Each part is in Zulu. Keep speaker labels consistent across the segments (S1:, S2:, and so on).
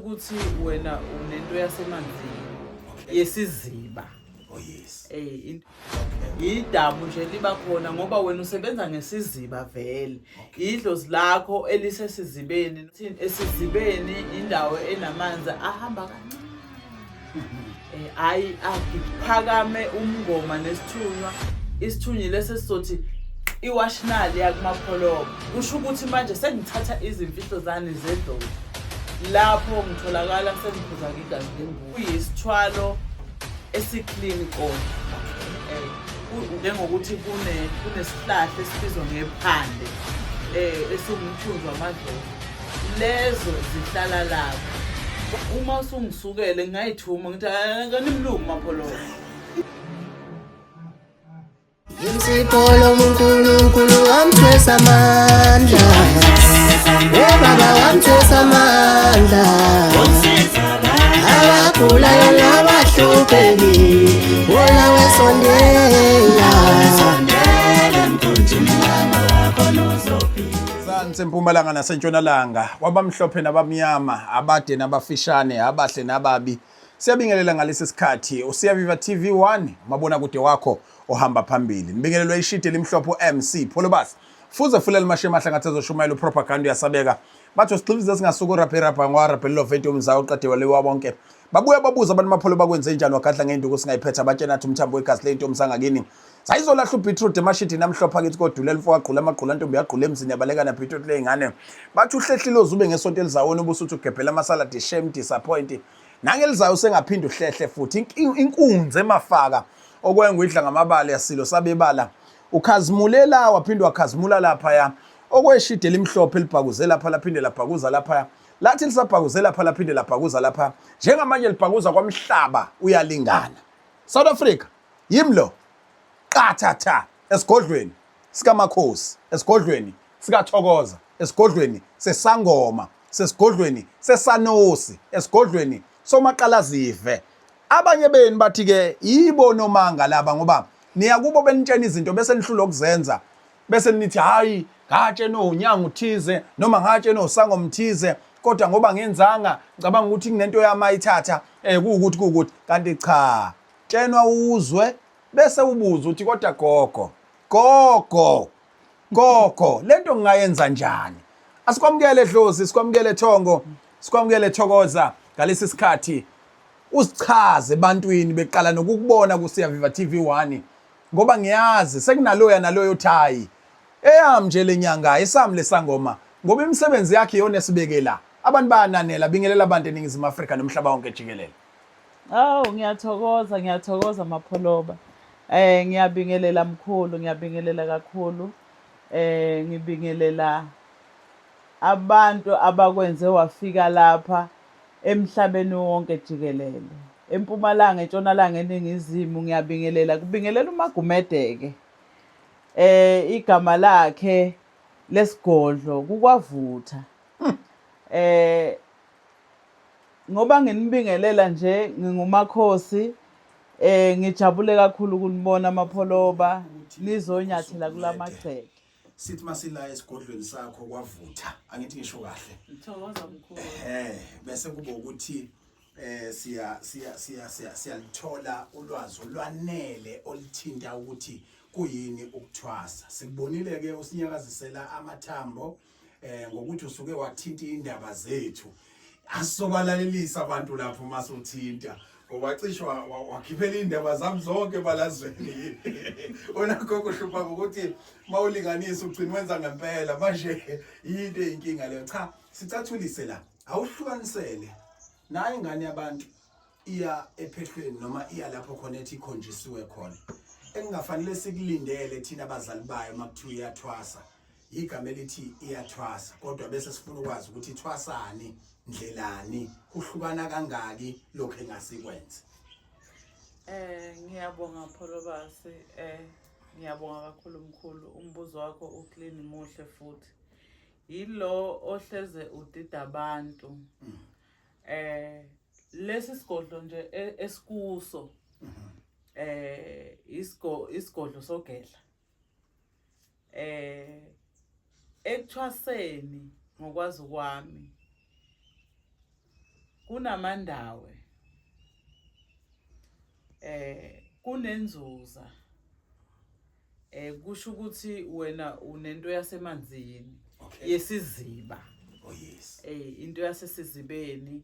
S1: ukuthi wena unento yasemanzini yesiziba.
S2: Oh yes.
S1: Idamu nje liba khona ngoba wena usebenza ngesiziba vele. Idlozi lakho elisesizibeni, esizibeni indawo enamanzi ahamba kancane. Hayi aphakame umngoma nesithunywa, isithunywa lesi esizothi iwashinali yakumapholoba. Kusho ukuthi manje sengithatha izimfihlo zami zedlozi. Lapho ngitholakala sengiphuza igazi lembuzi. Kuyisithwalo esi-clean kona. Njengokuthi kunesihlahla esibizwa ngephande esiwumthunzi wamadlozi. Lezo zihlala lapho. Uma usungisukele ngingayithuma ngithi kanimlungu mapholoba.
S3: Insipho uNkulunkulu wamthwesa amandla. Oh baba wamthwesa amandla. Abagulayo nabahluphekile, wona wesondela.
S2: Zansi empumalanga nasentshonalanga, wabamhlophe nabamnyama, abade nabafishane, abahle nababi. Siyabingelela ngalesi sikhathi uSiyaviva TV 1, umabonakude wakho ohamba phambili. Nibingelelwe ishidi elimhlophe uMC Pholobas. Fuze fulela mashema hlangathi ezoshumayela upropaganda uyasabeka. Bathi usigxivize singasuka uraphe ngwaraphe venti umzayo oqede waliwa bonke. Babuya babuza abantu mapholo bakwenze njani wagadla ngenduku singayiphetha batshena athi umthambo wegazi lento msangakini. Sayizolahla ubeetroot emashidini amhlophe akithi kodulela mfo wagqula amagqula ntombi yagqula emzini yabaleka na beetroot ley'ngane. Bathi uhlehlile ozube ngesonto elizayo wena ubusuthi ugebhela amasaladi shame disappoint. Nangelizayo usengaphinda uhlehle futhi inkunzi emafaka okwengwidla ngamabala yasilo sabebala. Ukhazimulela waphinde wakhazimula laphaya okweshidi elimhlophe elibhakuze lapha laphinde labhakuza lapha lathi lisabhakuze lapha laphinde labhakuza lapha njengamanje libhakuza kwamhlaba uyalingana. South Africa yimi lo qathatha esigodlweni sikamakhosi, esigodlweni sikaThokoza, esigodlweni sesangoma, sesigodlweni sesanosi, esigodlweni somaqalazive. Abanye benu bathi ke yibo nomanga laba ngoba niya kubo benitshena izinto bese nihlula ukuzenza bese nithi hayi ngatshena unyanga uthize noma ngatshena usangomthize kodwa ngoba ngenzanga ngicabanga ukuthi kunento yami ayithatha kuwukuthi kuwukuthi kanti cha tshenwa uzwe bese ubuza uthi kodwa gogo gogo gogo lento ngingayenza njani. Asikwamukele dlozi, sikwamukele thongo, sikwamukele thokoza ngalesi sikhathi uzichaze ebantwini beqala nokukubona kuSiyaviva TV 1 ngoba ngiyazi sekunaloya naloyo thayi eyam nje lenyanga esami lesangoma ngoba imisebenzi yakhe iyona esibeke la abantu bayananela. Bingelela abantu eNingizimu Afrika nomhlaba wonke jikelele.
S1: Oh ngiyathokoza, ngiyathokoza Mapholoba. Ngiyabingelela mkhulu, ngiyabingelela kakhulu. Ngibingelela abantu abakwenze wafika lapha emhlabeni wonke jikelele. Empumalanga, entshonalanga, eningizimu ngiyabingelela. Kubingelela uMagumede-ke. Igama lakhe lesigodlo kukwavutha. Ngoba nginibingelela nje ngingumakhosi ngijabule kakhulu ukunibona Mapholoba nizonyathela kulamagceke.
S2: Sithi masila esigodlweni sakho kwavutha, angithi ngisho kahle.
S1: Thokoza mkhulu.
S2: Bese kuba ukuthi siya siya siya siya siyalithola ulwazi olwanele olithinta ukuthi kuyini ukuthwasa. Sikubonile ke usinyakazisela amathambo ngokuthi usuke wathinta indaba zethu. Asobalalelisa abantu lapho masuthinta ngoba cishe wakhiphela indaba zami zonke balazweni. Wena gogo uhlupha ngokuthi mawulinganisa ugcina wenza ngempela manje yinto eyinkinga leyo. Cha, sicathulise la. Awuhlukanisele nayo ingane yabantu iya ephehlweni noma iya lapho khona ethi ikhonjisiwe khona. Engingafanele sikulindele thina abazali bayo makuthiwa iyathwasa. Igama elithi iyathwasa kodwa bese sifuna ukwazi ukuthi ithwasani, ndlelani, kuhlukana kangaki lokho engasikwenze.
S1: Ngiyabonga Pholobasi, ngiyabonga kakhulu mkhulu, umbuzo wakho uclean muhle futhi. Yilo ohleze udida abantu. Lesi sigodlo nje esikuso isigodlo sogedla. Ekuthwaseni ngokwazi kwami Kunamandawe. Kunenzuza. Kusho ukuthi wena unento yasemanzini yesiziba.
S2: Oh yes.
S1: Into yasesizibeni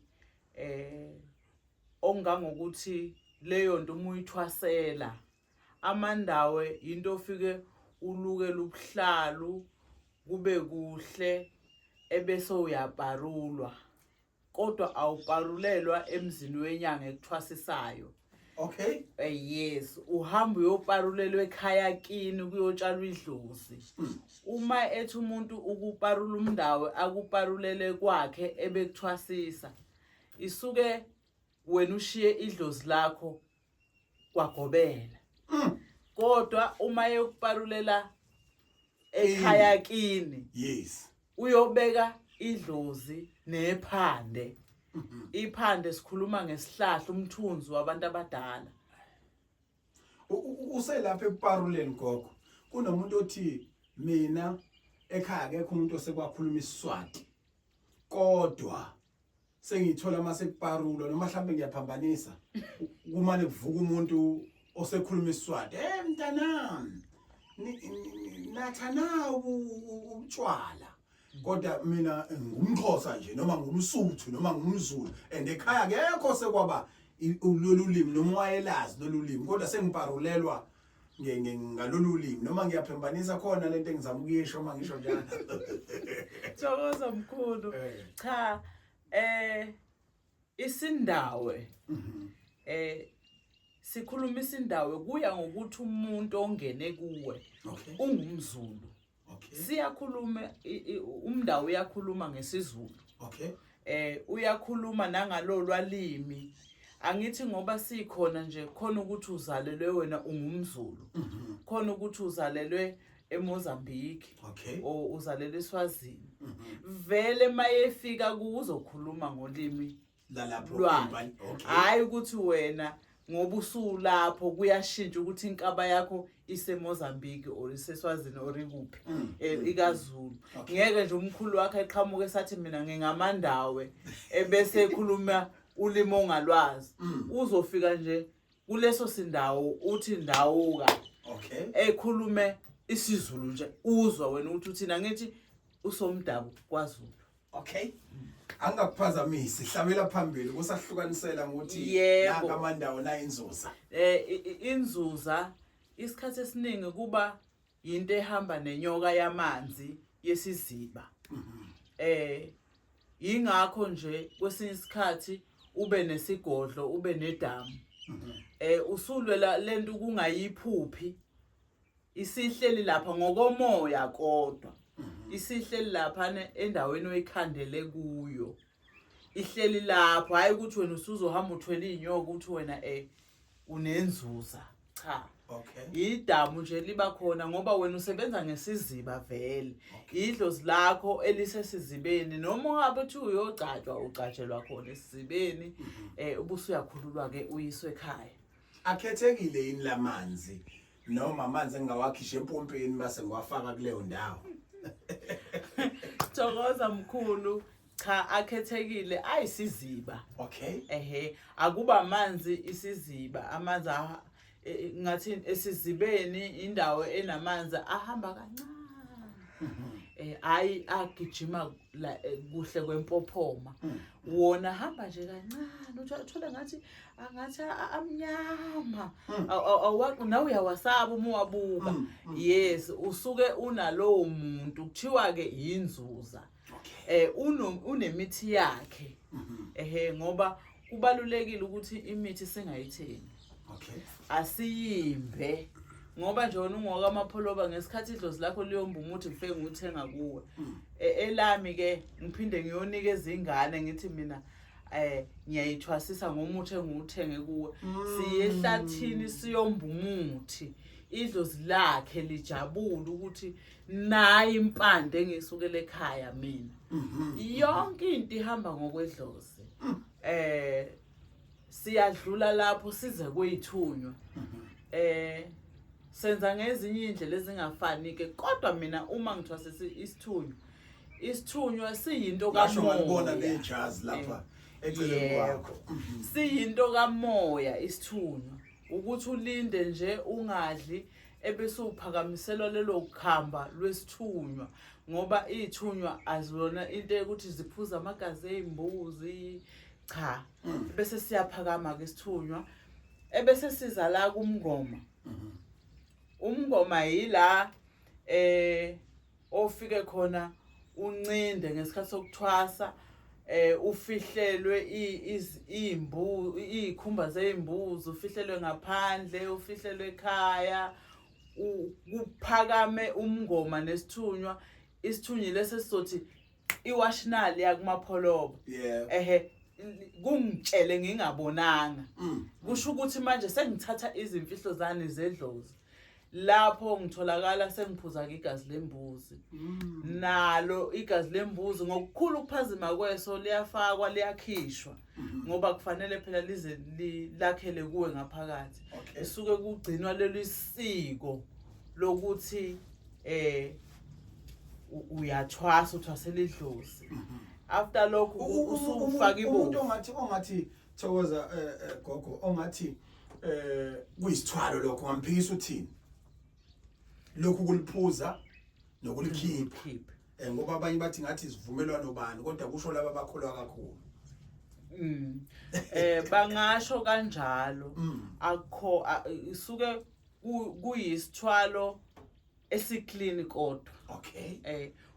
S1: ongangokuthi leyo nto uma uyithwasela amandawe into ofike uluke lubuhlalu kube kuhle ebese uyaparulwa kodwa awuparulelwa emzini wenyanga ekuthwasisayo. Yes, uhamba uyoparulelwa ekhaya kini kuyotshalwa idlozi. Uma ethi umuntu ukuparula umndawo akuparulele kwakhe ebekuthwasisa, isuke wena ushiye idlozi lakho kwagobela. Kodwa uma eyokuparulela ekhaya kini, uyobeka idlozi nephande. Iphande sikhuluma ngesihlahla, umthunzi wabantu abadala.
S2: Uselapha ekuparuleni gogo, kunomuntu othi mina ekhaya akekho umuntu osekwakhuluma isiSwati, kodwa sengithola mase kuparulwa, noma mhlawumbe ngiyaphambanisa, kumane kuvuka umuntu osekhuluma isiSwati, mntanami natha na utshwala, kodwa mina ngumXhosa nje noma ngumSuthu noma ngumZulu, and ekhaya akekho sekwaba lolu limi noma wayelazi lolu limi, kodwa sengiparulelwa ngalolu limi, noma ngiyaphambanisa khona lento engizama ukuyisho uma ngisho njalo?
S1: Thokoza mkhulu. Cha, isindawe sikhuluma isindawe kuya ngokuthi umuntu ongene kuwe ungumZulu. Siyakhuluma umndawo uyakhuluma ngesiZulu. Uyakhuluma nangalolwa limi. Angithi ngoba sikhona nje khona ukuthi uzalelwe wena ungumZulu. Khona ukuthi uzalelwe eMozambique or uzalelwe eSwazini. Vele mayefika kuzokhuluma ngolimi
S2: lalapho
S1: lwakhe. Hayi ukuthi wena ngoba usulapho kuyashintsha ukuthi inkaba yakho iseMozambique or iseSwazini or ikuphi, ikaZulu. Ngeke nje umkhulu wakhe eqhamuke esathi mina ngingamandawe ebese ekhuluma ulimi ongalwazi. Uzofika nje kuleso sindawo uthi ndawuka ekhulume isiZulu nje, uzwa wena ukuthi uthina ngithi usomdabu kwaZulu.
S2: Okay, angakuphazamisi, hlabela phambili kusahlukanisela ngokuthi nanka amandawo na inzuza.
S1: Inzuza isikhathi esiningi kuba into ehamba nenyoka yamanzi yesiziba. Ingakho nje kwesinye isikhathi ube nesigodlo, ube nedamu. Usulwela lento kungayiphuphi, isihleli lapha ngokomoya, kodwa isihleli lapha endaweni oyikhandele kuyo, ihleli lapho. Hayi ukuthi wena usuzohamba uthwele inyoka ukuthi wena unenzuza, cha. Idamu nje liba khona ngoba wena usebenza ngesiziba vele, idlozi lakho elisesizibeni, noma ungabe uthi uyogcatshwa, ugcatshelwa khona esizibeni, ubusuyakhululwa ke uyiswe ekhaya.
S2: Akhethekile yini lamanzi, noma amanzi engingawakhisha empompeni base ngiwafaka kuleyo ndawo?
S1: Thokoza mkhulu. Cha, akhethekile, ayisiziba. Ehe, akuba amanzi isiziba, amanzi ngathi esizibeni indawo enamanzi ahamba kancane. Hayi agijima la kuhle kwempophoma. Wona hamba nje kancane, uthole ngathi angathi amnyama. Nawe uyawasaba uma uwabuka. Yes, usuke unalowo muntu kuthiwa ke yinzuza. Unemithi yakhe. Ehe, ngoba kubalulekile ukuthi imithi singayithengi. Asiyimbe ngoba nje wena ungoka amapholoba ngesikhathi idlozi lakho liyomba umuthi ngifike ngiwuthenga kuwe. Elami ke ngiphinde ngiyonikeza ingane ngithi mina ngiyayithwasisa ngomuthi engiwuthenge kuwe. Siye ehlathini siyomba umuthi, idlozi lakhe lijabule ukuthi nayi impande engisukele ekhaya mina. Yonke into ihamba ngokwedlozi. Siyadlula lapho size kuyithunywa. Senza ngezinye indlela ezingafani ke, kodwa mina uma ngithwasisa isithunywa, isithunywa siyinto
S2: Ngasho ngalibona
S1: kamoya.
S2: nejazi lapha. Eceleni kwakho.
S1: Siyinto kamoya isithunywa ukuthi ulinde nje ungadli ebese uphakamiselwa lelo khamba lwesithunywa ngoba iy'thunywa azilona into yokuthi ziphuza amagazi ey'mbuzi cha. Bese siyaphakama-ke isithunywa ebese siza la kumngoma. Umngoma yila ofike khona uncinde ngesikhathi sokuthwasa ufihlelwe izimbu izikhumba zeimbuzi ufihlelwe ngaphandle ufihlelwe ekhaya kuphakame umngoma nesithunywa isithunywa lesi sizothi iwashinali yakumapholoba ehe kungitshele ngingabonanga kusho ukuthi manje sengithatha izimfihlo zani zedlozi lapho ngitholakala sengiphuza igazi lembuzi nalo igazi lembuzi ngokukhulu ukuphazima kweso liyafakwa liyakhishwa ngoba kufanele phela lize lakhele kuwe ngaphakathi isuke kugcinwa leli siko lokuthi uyathwasa uthwasela idlozi after lokho usufaka
S2: Umuntu
S1: ibovu
S2: ongathi thokoza gogo ongathi kuyisithwalo lokho ngamphikisa uthini lokhu kuliphuza nokulikhipha
S1: khipha
S2: ngoba abanye bathi ngathi isivumelwano bani kodwa kusho laba abakholwa kakhulu
S1: Bangasho kanjalo akho isuke kuyisithwalo esiclean kodwa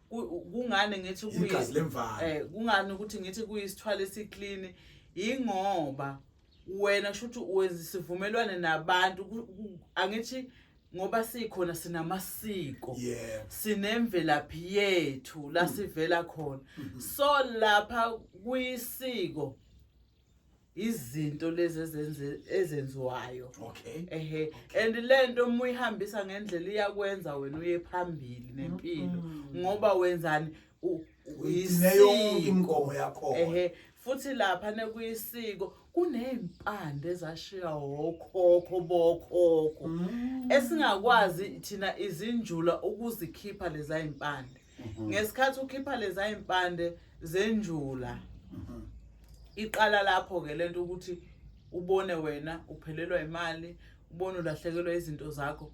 S1: kungani ngithi
S2: Igazi lemvana.
S1: Kungani ukuthi ngithi kuyisithwalo esiclean ingoba wena kusho ukuthi wenza isivumelwane nabantu angithi ngoba sikhona sinamasiko sinemvelaphi yethu la sivela khona so lapha kuyisiko izinto lezi ezenziwayo ehe and lento uma uyihambisa ngendlela iyakwenza wena uye phambili nempilo ngoba wenzani
S2: Uyigcine yonke imigomo yakho.
S1: Ehe futhi lapha nekuyisiko kunezimpande ezashiya okhokho bokhokho esingakwazi thina izinjula ukuzikhipha leza impande ngesikhathi ukhipha leza impande zenjula iqala lapho ke lento ukuthi ubone wena uphelelwa imali ubone ulahlekelwa izinto zakho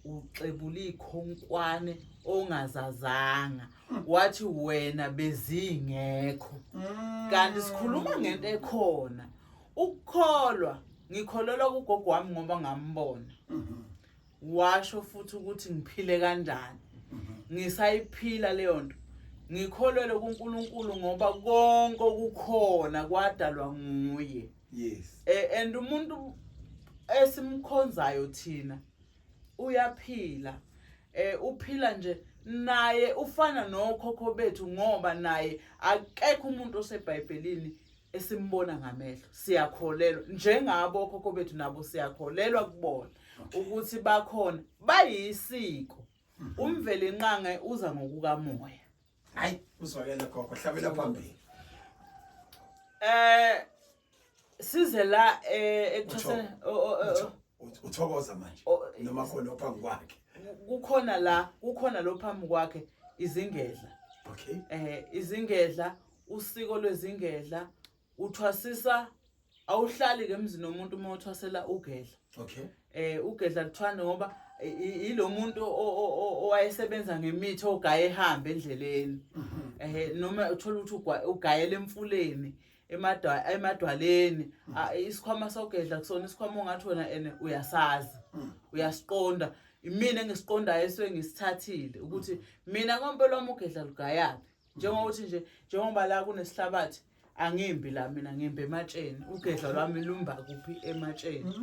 S1: uxebula ikhonkwane ongazazanga wathi wena bezingekho kanti sikhuluma ngento ekhona ukukholwa ngikholelwa kugogo wami ngoba ngambona washo futhi ukuthi ngiphile kanjani ngisayiphila leyo nto ngikholelwe kuNkulunkulu ngoba konke okukhona kwadalwa nguye and umuntu esimkhonzayo thina uyaphila uphila nje naye ufana nokhokho bethu ngoba naye akekho umuntu oseBhayibhelini esimbona ngamehlo siyakholelwa njengabo okhokho bethu nabo siyakholelwa kubona ukuthi bakhona bayisiko umvelinqange uza ngokukamoya
S2: Hayi uzwakele gogo hlabela phambili
S1: size la ekuthwaseni
S2: uthokoza manje noma khona ophambi kwakhe
S1: kukhona la kukhona lo phambi kwakhe izingedla izingedla usiko lwezingedla uthwasisa awuhlali ke emzini womuntu uma uthwasela ugedla ugedla luthwanda ngoba ilo muntu owayesebenza ngemithi ogaye ehambe endleleni noma uthola ukuthi ugayela emfuleni emadwaleni isikhwama sogedla kusona isikhwama ongathi wena ene uyasazi uyasiqonda imina engisiqondayo esuke ngisithathile ukuthi mina konke lwami ugedla lugayaphi njengokuthi nje njengoba la kunesihlabathi angimbi la mina ngimbe ematsheni ugedla lwami lumba kuphi ematsheni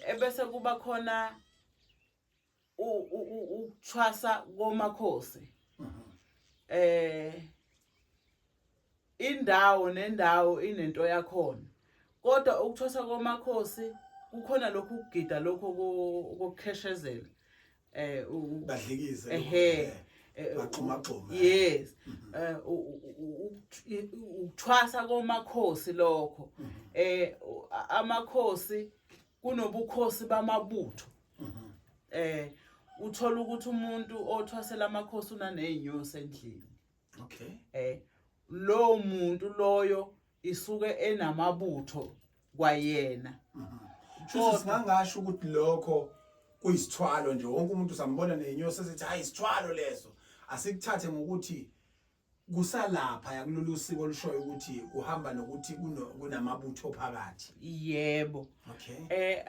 S1: ebese kuba khona ukuthwasa komakhosi indawo nendawo inento yakhona kodwa ukuthwasa komakhosi kukhona lokhu ukugida lokho kokukheshezela
S2: badlikize baxhuma xhuma
S1: yes ukuthwasa komakhosi lokho amakhosi kunobukhosi bamabutho uthola ukuthi umuntu othwasela amakhosi unanezinyosi endlini lo muntu loyo isuke enamabutho kwayena.
S2: Shuthi singangasho ukuthi lokho kuyisithwalo nje wonke umuntu sambona nenyosi esithi hayi isithwalo leso asikuthathe ngokuthi kusalapha yakulolu siko olushoyo ukuthi kuhamba nokuthi kunamabutho phakathi.
S1: Yebo.
S2: Okay.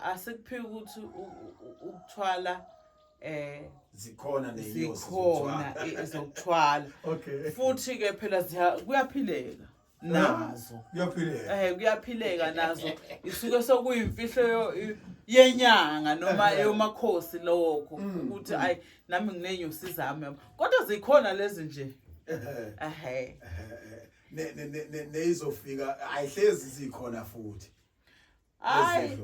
S1: Asikuphiki ukuthi ukuthwala
S2: zikhona nezinyosi
S1: zikhona zokuthwala.
S2: Okay.
S1: Futhi ke phela kuyaphileka nazo.
S2: Kuyaphileka.
S1: Kuyaphileka nazo. Isuke sokuyimfihlo yenyanga noma eyomakhosi lokho ukuthi ayi nami nginenyosi zami. Kodwa zikhona lezi nje. Ehhe.
S2: Neyizofika ayihlezi zikhona futhi.
S1: Hayi,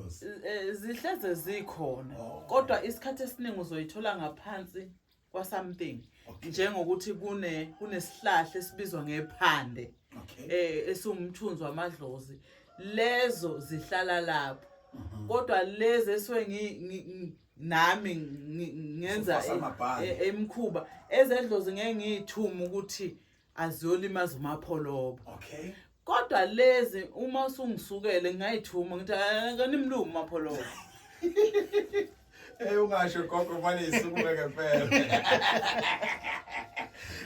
S1: zihleze zikhona. Kodwa isikhathi esiningi uzoyithola ngaphansi kwa something. Njengokuthi kunesihlahla esibizwa ngephande. Esiwumthunzi wamadlozi. Lezo zihlala lapho. Kodwa lezi esuke nami ngenza emkhuba ezedlozi ngeke ngiyithume ukuthi aziyolimaza umapholoba.
S2: Okay.
S1: Kodwa lezi uma usungisukele ngingayithuma ngithi akanimlungu umapholoba.
S2: Ungasho gogo manje isukume ngempela.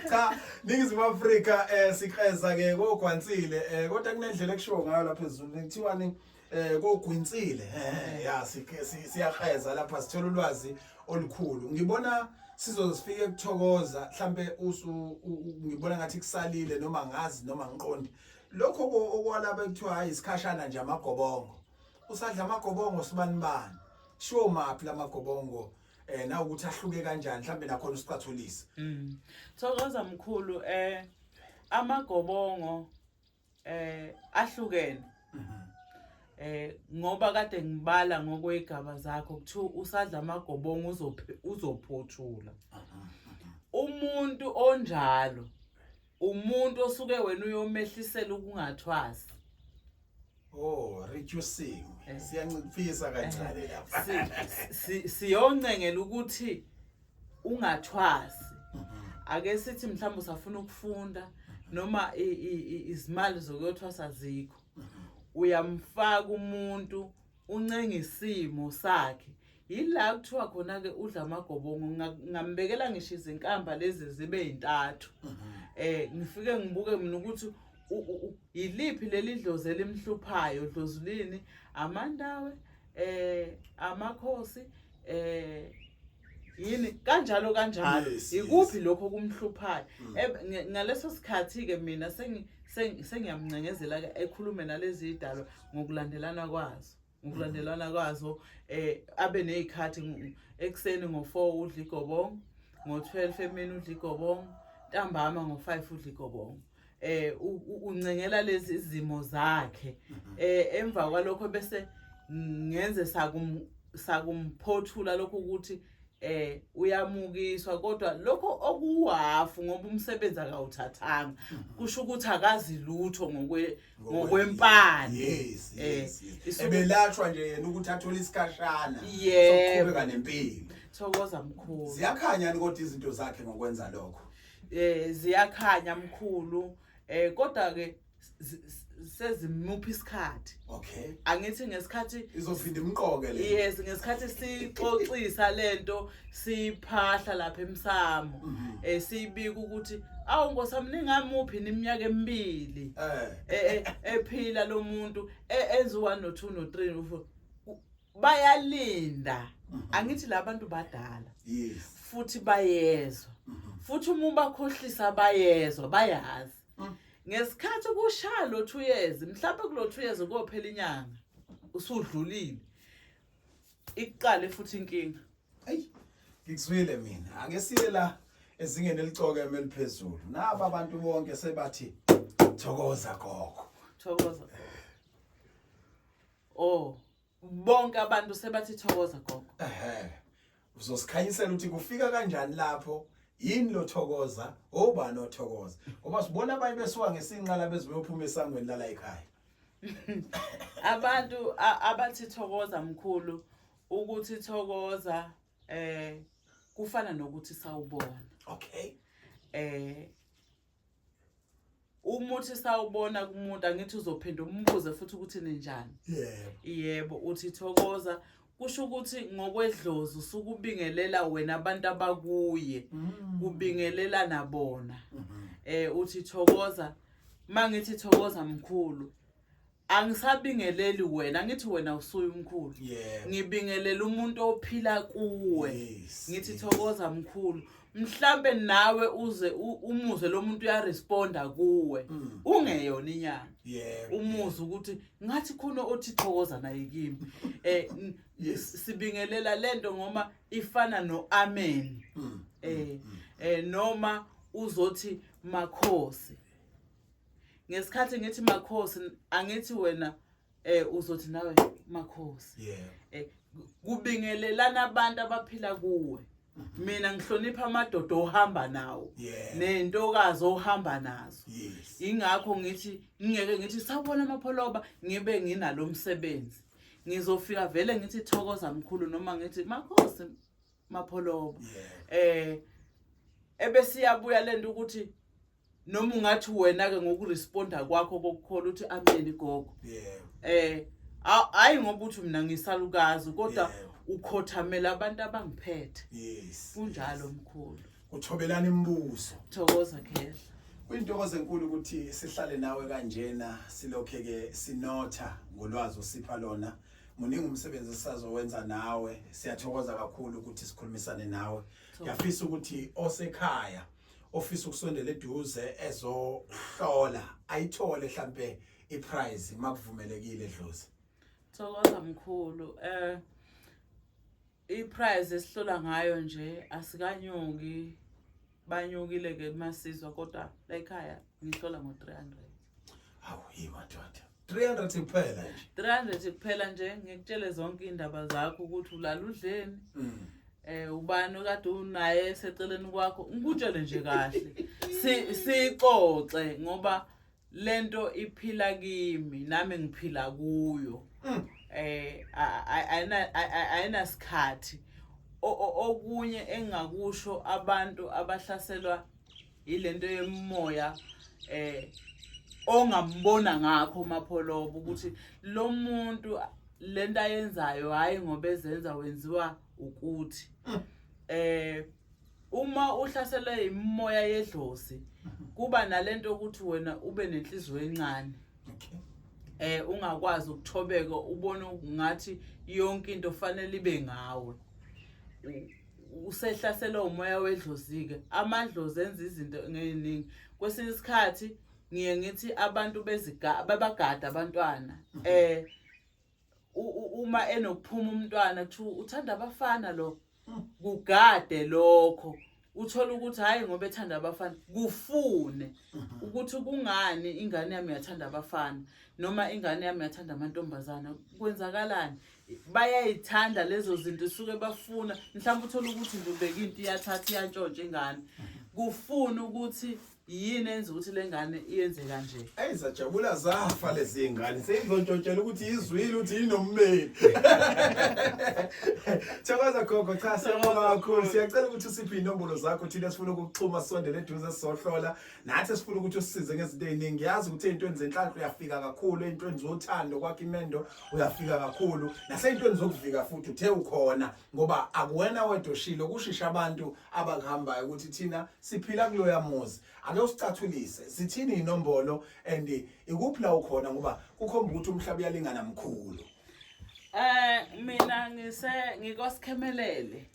S2: Cha, Ningizimu Afrika sikreza ke kogwansile kodwa kunendlela ekushiwo ngayo lapha ezulu kuthiwani kogwinsile ya siyakreza lapha sithola ulwazi olukhulu. Ngibona sizosifike kuthokoza mhlambe usu ngibona ngathi kusalile noma ngazi noma ngiqondi lokho okwalaba ekuthiwa hayi isikhashana nje amagobongo usadla amagobongo sibanibani sure maphi lamagobongo na ukuthi ahluke kanjani mhlambe nakhona usicathulise.
S1: Thokoza mkhulu. Amagobongo ahlukene. Ngoba kade ngibala ngokwegaba zakho kuthiwa usadla amagobongo uzophothula. Umuntu onjalo umuntu osuke wena uyomehlisela ukungathwasi.
S2: Oh, reducing. Siyanciphisa kancane lapha.
S1: Siyoncengela ukuthi ungathwasi. Ake sithi mhlawumbe usafuna ukufunda noma izimali zokuyothwasa azikho. Uyamfaka umuntu uncenga isimo sakhe. Yila kuthiwa khona ke udla amagobongo ngambekela ngisho izinkamba lezi zibe intathu. Ngifike ngibuke mina ukuthi yiliphi leli dlozi elimhluphayo, dlozi lini, amandawe, amakhosi, yini kanjalo kanjalo. Ikuphi lokho kumhluphayo? Ngaleso sikhathi ke mina sengiyamncengezela ke ekhulume nalezi idalwa ngokulandelana kwazo. Ngokulandelana kwazo abe nezikhathi ekseni ngo4 udla igobongo, ngo12 emini udla igobongo, ntambama ngo5 udla igobongo. Uncengela lezi izimo zakhe. Emva kwalokho bese ngenze sakumphothula lokho ukuthi uyamukiswa, kodwa lokho okuhafu ngoba umsebenzi akawuthathanga kusho ukuthi akazi lutho ngokwempande.
S2: Yes, yes, yes. Ebelashwa nje yena ukuthi athole isikhashana sokuqhubeka nempilo.
S1: Thokoza mkhulu.
S2: Ziyakhanya kodwa izinto zakhe ngokwenza lokho.
S1: Ziyakhanya mkhulu. Kodwa ke sezimuphi isikhathi.
S2: Okay.
S1: Angithi ngesikhathi
S2: izophinda imqoke le.
S1: Yes, ngesikhathi sixoxisa lento siphahla lapha emsamo. Sibika ukuthi awu nkosami ningamuphi iminyaka emibili. Ephila lo muntu enza u1 no 2 no 3 bayalinda. Angithi labantu badala.
S2: Yes.
S1: Futhi bayezwa. Futhi uma ubakhohlisa bayezwa, bayazi. Ngesikhathi kushaya lo 2 years, mhlawumbe kulo 2 years kophela inyanga usudlulile. Iqale futhi inkinga.
S2: Hey, ngikuzwile mina. Ake siye la ezingeni elicokeme eliphezulu. Naba abantu bonke sebathi thokoza gogo.
S1: Thokoza. Oh, bonke abantu sebathi thokoza gogo.
S2: Uzosikhanyisela ukuthi kufika kanjani lapho, yini lo thokoza, obani othokoza. Ngoba sibona abanye besuka ngesinqala beziyophuma esangweni lala ekhaya.
S1: Abantu abathi thokoza mkhulu, ukuthi thokoza kufana nokuthi sawubona.
S2: Okay.
S1: Umuthi sawubona kumuntu angithi uzophinda umbuze futhi ukuthi ninjani.
S2: Yebo.
S1: Yebo uthi thokoza kusho ukuthi ngokwedlozi usukubingelela wena abantu abakuye kubingelela nabona. Uthi thokoza mangithi thokoza mkhulu angisabingeleli wena ngithi wena usuye umkhulu
S2: Yebo.
S1: ngibingelela umuntu ophila kuwe
S2: Yes,
S1: ngithi
S2: yes.
S1: thokoza mkhulu mhlambe nawe uze umuzwe lo muntu uyaresponda kuwe ungeyona inyanga
S2: Yebo.
S1: umuzwe ukuthi ngathi khona othi thokoza naye kimi
S2: Yes.
S1: sibingelela lento ngoma ifana no amen noma uzothi makhosi ngesikhathi ngithi makhosi angithi wena uzothi nawe makhosi
S2: Yebo.
S1: Kubingelelana abantu abaphila kuwe. Mina ngihlonipha amadoda ohamba nawo
S2: Yeah.
S1: nentokazi ohamba nazo.
S2: Yes.
S1: Ingakho ngithi ngingeke ngithi sawubona amapholoba ngibe nginalo msebenzi. Ngizofika vele ngithi thokoza mkhulu noma ngithi makhosi mapholoba.
S2: Yeah.
S1: Ebesiyabuya lento ukuthi noma ungathi wena ke ngokuresponda kwakho kokukhola uthi amen gogo.
S2: Yebo.
S1: Hayi ngoba uthi mina ngisalukazi kodwa
S2: Yebo.
S1: ukhothamela abantu abangiphethe.
S2: Yes.
S1: Kunjalo mkhulu.
S2: Kuthobelana imibuso.
S1: Thokoza Khehla.
S2: Kuyintokozo enkulu ukuthi sihlale nawe kanjena silokhe ke sinotha ngolwazi osipha lona. Muningi umsebenzi esisazowenza nawe. Siyathokoza kakhulu ukuthi sikhulumisane nawe. Ngiyafisa ukuthi osekhaya ofisa ukusondela eduze ezohlola ayithole mhlambe iprize makuvumelekile dlozi.
S1: Thokoza mkhulu. Iprize esihlola ngayo nje asikanyuki, banyukile ke masizwa kodwa la ekhaya ngihlola ngo-300.
S2: Hawu yimadoda. 300 kuphela nje.
S1: 300 kuphela nje ngikutshele zonke indaba zakho ukuthi ulala udleni. Ubani okade unaye seceleni kwakho ngikutshele nje kahle. Sixoxe ngoba lento iphila kimi nami ngiphila kuyo. Ayinasikhathi. Okunye engakusho abantu abahlaselwa ilento yemoya ongambona ngakho mapholoba ukuthi lo muntu lento ayenzayo hayi ngoba ezenza wenziwa ukuthi uma uhlaselwe imimoya yedlozi kuba nalento ukuthi wena ube nenhliziyo encane.
S2: Okay.
S1: Ungakwazi ukuthobeka ubone ngathi yonke into fanele ibe ngawe. Usehlaselwe umoya wedlozi ke. Amadlozi enza izinto ngeziningi. Kwesinye isikhathi ngiye ngithi abantu babagada abantwana. Uma enokuphuma umntwana kuthiwa uthanda abafana lo. Kugade lokho. Uthola ukuthi hayi ngoba ethanda abafana kufune ukuthi kungani ingane yami yathanda abafana noma ingane yami yathanda amantombazana kwenzakalani bayayithanda lezo zinto suke bafuna mhlawumbe uthola ukuthi nje ubeka into iyathatha iyantshontsha ingane kufuna ukuthi yini enza ukuthi lengane iyenze kanje.
S2: Ey zajabula zafa lezi ngane seyizontshontshela ukuthi izwile ukuthi inommeli. Thokoza gogo, cha siyabonga kakhulu. Siyacela ukuthi usiphe inombolo zakho thina sifuna ukuxhuma sisondele eduze sizohlola. Nathi sifuna ukuthi usisize ngezinto eziningi. Yazi ukuthi ezintweni zenhlanhla uyafika kakhulu, ezintweni zothando kwakho imendo uyafika kakhulu. Naseyintweni zokuvika futhi uthe ukhona ngoba akuwena wedwa oshilo kushisha abantu abakuhambayo ukuthi thina siphila kuloya muzi. Ake usicathulise sithini inombolo and ikuphi la ukhona ngoba kukhomba ukuthi umhlaba uyalingana mkhulu.
S1: Mina ngikosikhemelele.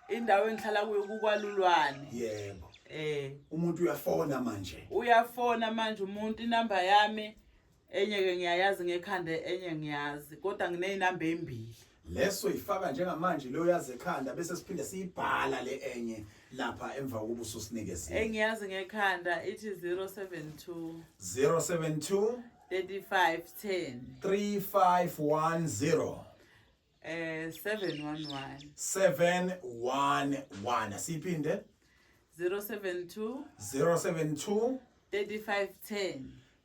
S1: Indawo engihlala kuyo kukwalulwane.
S2: Yebo. Umuntu uyafona manje.
S1: Uyafona manje umuntu inamba yami enye ke ngiyayazi ngekhanda enye ngiyazi kodwa ngineyinamba ezimbili.
S2: Leso ifaka njengamanje leyo yazi ekhanda bese siphinde siyibhala le enye lapha emva kokuba ususinikeze.
S1: Engiyazi ngekhanda ithi 072
S2: 072
S1: 3510
S2: 3510
S1: 711
S2: 711. Siphinde
S1: 072
S2: 072
S1: 3510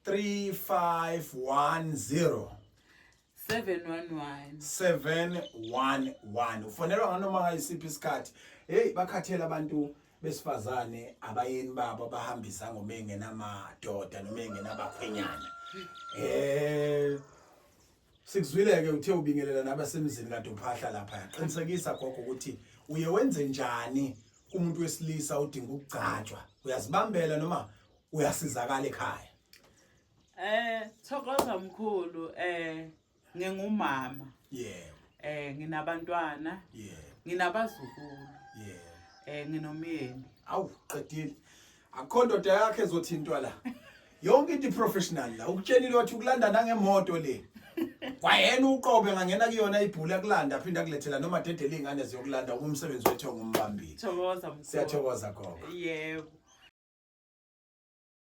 S2: 3510
S1: 711
S2: 711. Ufonelwa nganoma ngayisiphi isikhathi. Hey bakhathele abantu besifazane abayeni babo abahambisa ngoma engenamadoda noma engenabakhwenyana. Sikuzwile-ke uthe ubingelela nabasemzini kade uphahla lapha. Qinisekisa gogo ukuthi uye wenze njani kumuntu wesilisa odinga ukugcatshwa. Uyazibambela noma uyasizakala ekhaya?
S1: Thokoza mkhulu, ngingumama. Nginabantwana. Nginabazukulu. Nginomyeni.
S2: Awu, qedile. Akukho ndoda yakhe ezothintwa la. Yonke into professional la. Ukutshelile wathi ukulanda nangemoto le. Kwayena uqobe ngangena kuyona ibhula kulanda aphinda kulethela noma dedele ingane ziyokulanda umsebenzi wethu ongumbambile.
S1: Thokoza mkhulu.
S2: Siyathokoza gogo.
S1: Yebo.